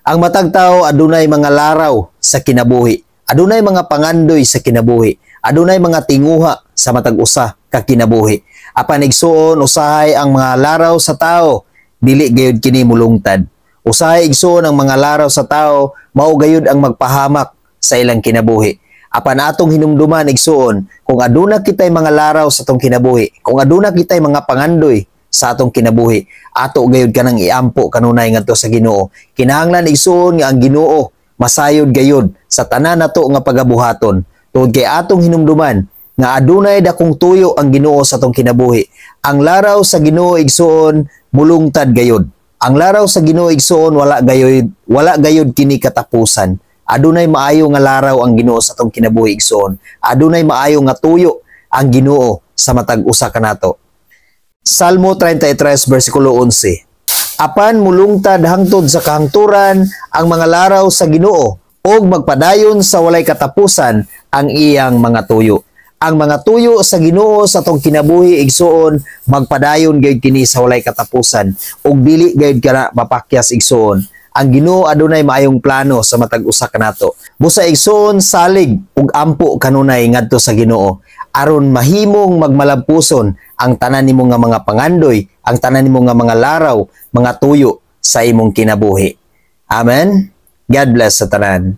Ang matag tao adunay mga laraw sa kinabuhi. Adunay mga pangandoy sa kinabuhi. Adunay mga tinguha sa matag usa ka kinabuhi. Apan igsuon, usahay ang mga laraw sa tao dili gayud kini mulungtad. Usahay igsuon, ang mga laraw sa tao mao gayud ang magpahamak sa ilang kinabuhi. Apan atong hinumduman igsuon, kung aduna kitay mga laraw sa atong kinabuhi, kung aduna kitay mga pangandoy sa atong kinabuhi, ato gayud kanang iampo kanunay ngadto sa Ginoo. Kinahanglan igsuon nga ang Ginoo masayod gayud sa tanan nato nga pagabuhaton. Tungod kay atong hinumduman nga adunay dakong tuyo ang Ginoo sa atong kinabuhi. Ang laraw sa Ginoo igsuon mulungtad gayud. Ang laraw sa Ginoo igsuon wala gayud kini katapusan. Adunay maayo nga laraw ang Ginoo sa atong kinabuhi igsuon. Adunay maayo nga tuyo ang Ginoo sa matag usa kanato. Salmo 33 versikulo 11. Apan mulungtad hangtod sa kahangturan ang mga laraw sa Ginoo ug magpadayon sa walay katapusan ang iyang mga tuyo. Ang mga tuyo sa Ginoo sa atong kinabuhi igsuon magpadayon gayud kini sa walay katapusan ug dili gayud kana mapakyas igsuon. Ang Ginoo adunay maayong plano sa matag usa kanato. Busa igsuon, salig ug ampo kanunay ngadto sa Ginoo aron mahimong magmalampuson ang tanan nimo nga mga pangandoy, ang tanan nimo nga mga laraw, mga tuyo sa imong kinabuhi. Amen. God bless sa tanan.